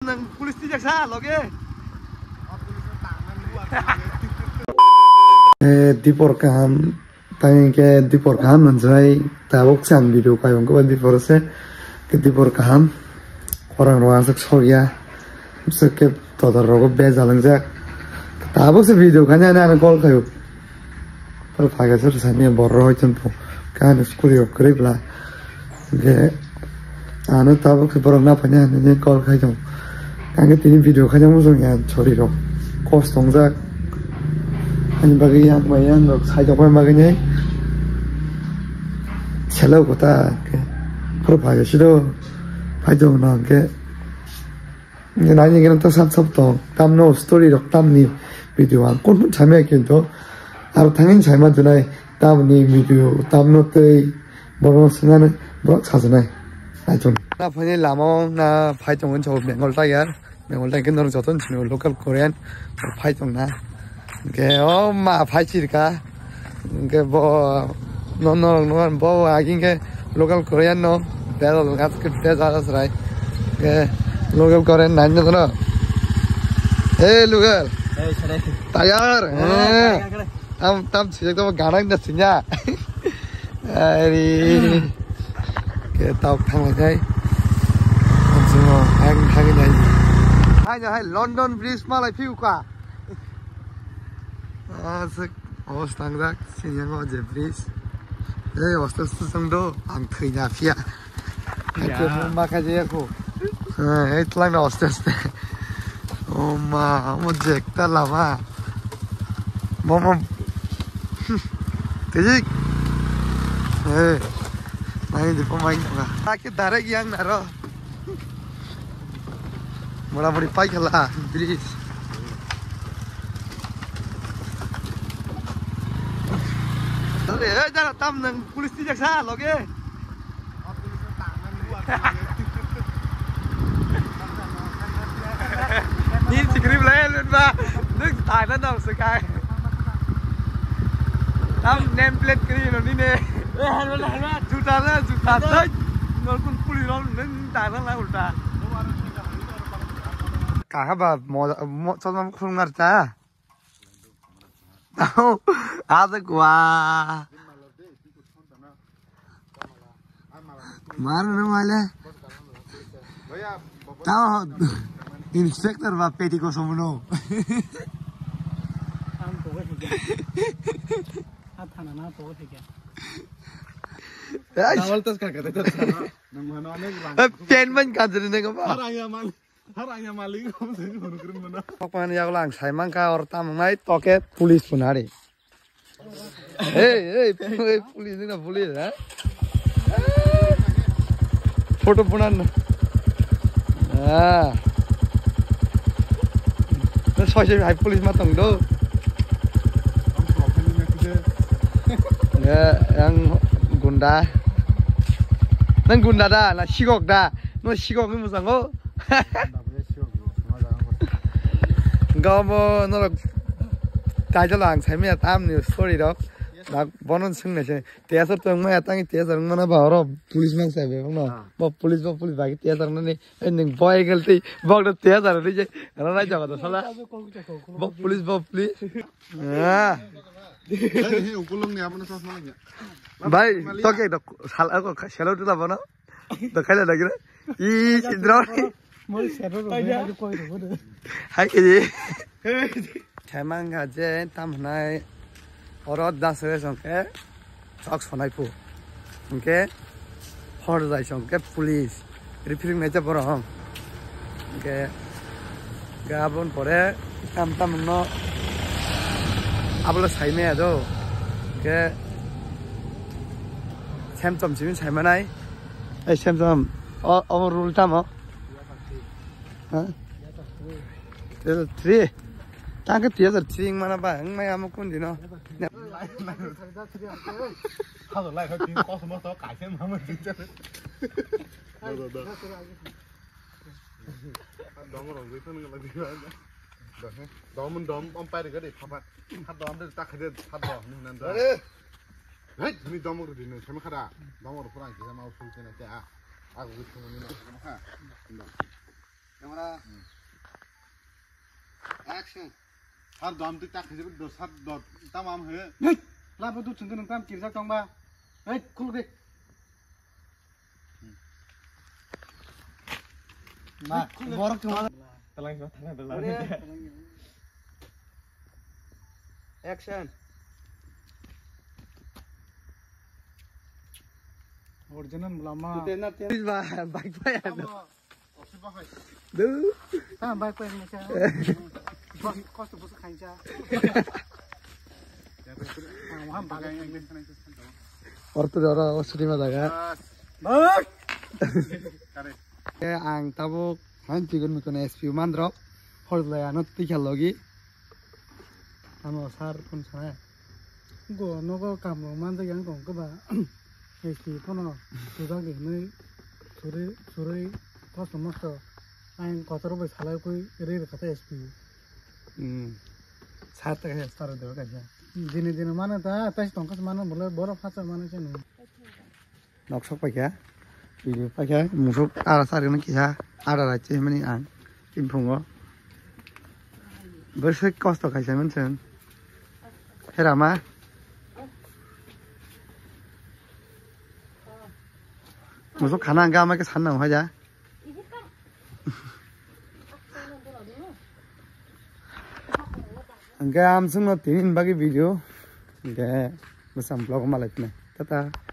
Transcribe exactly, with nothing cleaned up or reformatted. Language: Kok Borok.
Police tijak sa loge. Eh, dipor kaham, tang ke dipor kaham manjai, tabuk sang video kai ongko dipor se, ke dipor kaham, orang ruang sak sogya, sak ke totor rogo be jalangjak, tabuk se video kanya na call kayo. Pal phaga sir sani borok hoi chun po. Kan school yok kre bla. Ge ano tabuk se borok na phanya ni call khai jong. Kan ke tini video khai jong musong ya chori rok. Kos tongjak. Ani bagi yang bai yang rok sai jong bai bagi ni. Chelo kota ke. Pal phaga siro. Phai jong na ke. Nai ni gana to sap sap tong. Tam no story rok tam ni video ang kon kon chamya kinto. Aro thangin saima tunai tam ni video tam no tei borok singani borok sajunai. Ai tun. Na phani lama na phai tong so Bengal Tiger. Bengal Tiger no joton sino local Korean phai tong na. Ke o ma phai chirka. Hingke bo no, no, no, bo agi hingke local Korean no, bel gas ke bel jara serai. Hingke local Korean nai no no. Hey, local. Hey, serai. Tiger. Oh, eh. Tiger, tiger. Tam, tam sijak to ganang da sinya. Ari. Ke tau thang lai kai. Ang simo, ang thang lai. Hai, hai, London Bridge malai phiu ka. Aswk, o tangjak, sini yang o je bridge. Eh, hostel tu sang do, ang thwi na phia. Ya. Aku mau makan je aku. Eh, itu lang na hostel. Oh ma, mo je ekta lama. Mo, mo. Tejik. Eh, main di pemain ka. Aki darek yang naro. Mora mori pai khala, bridge. Tare, eh, jara tam nang police tijak sa, loge. Ni sikrim lai lun ba, nuk thai na dong sekai. Tam name plate kri lo ni ne. Eh, helmet, helmet. Juta na, juta. Nol kun puli lo, nung thai na la ulta. Kaha ba mo, mo, chosma khulung ngar ta. Adak wa. Mar na male. Tao inspector ba peti ko somuno. Thana na to thike. Ai. Tawal tas ka kate tas. Nang mano ane lang. Pen man ka jere ne ko ba. Harang ya man. Harang ya malik ko se ko krim mana. Kokman ya lang sai man ka or tam nai toke police punari. Hey, hey, hey, police na police ha. Photo punan. Ah. Na soi soi hai police ma tong do. Ya, yang gunda. Nang gunda da, na sigok da. No sigok ni musango. Gamo no. Taijalo ang saimaya tam ni story rok. Bonon sung na se. Tiyasar tong maya tangi tiyasar mana ba oro police man sai be no. Ah. Bo police, bo police bagi tiyasar nani. Eh, ning boy gel tei bok da tiyasar ri je. Rana jaga da sala. Bo police, bo police. Ah. Eh, ukulung ni apna chasma lagi. Bai, to ke do sal ako salo tu labo no. To khaila lagi re. I sidro. Mori sero ro, hai koi ro. Hai ke. Khaimang ga je tam hnai oro das re song ke. Chok sonai pu. Hingke hor jai song ke police. Referring nai je borok hong. Hingke gabon pore tam tam no abole sai maya do. Hingke sem tom simi sai manai. Ei sem tom o, o rule tamo. Ha? Three. Tang ke three. Mana ba, ang mai amo kun dino. Hado lai kha tin kosmo to kaise mama jinjal. Dom rong goi thang la di ba. Dom dom om pai re gade phapa. Ha dom de ta khade ha dom ni nan da. Hey, ni dom ro di no sama khada. Dom ro pura ki sama usul ke na te a. A goi thang ni na ha. Dom. Camera. Action. Sar dom twi tak khaijak do sar dot tamam he. Hey, labo du chungkhe nung tam kirjak tongba. Hey, khuluk de. Ma, borok chuma. Talang chuma thangna da. Action. Original lama. Tena, tena. Ba, bike pa ya. Tamo. Duh. Tamo bike pa ya. Bos, kosto bos khaincha. Tamo ham bike. Ortu doro, osuri ma daga. Bak. Kare. Ang tabuk han chigon mikon S P U mandrok. Hor lai ano tikha logi. Ano sar phone sana. Go nogo kam rok man jak yang kong keba. S P phone o sujak di hinui suri suri kosto mosto. Ang kotor bai salai kui ri ri kata S P. Hmm. Sar ta khe sar do kaisa. Dini dini mano ta, ta tong kas mano bole borok phacha mano chini. Nok sok paikha, video paikha, musuk ara sari no kisa, ara rachi mani ang, tin phungo. Bwswk kosto kaisa mansen. Herama. Musuk khana ang gama ke sanna hoi ja. Hingke amsongno tini bagwi video hingke bwsam vlog malai phina. Tata.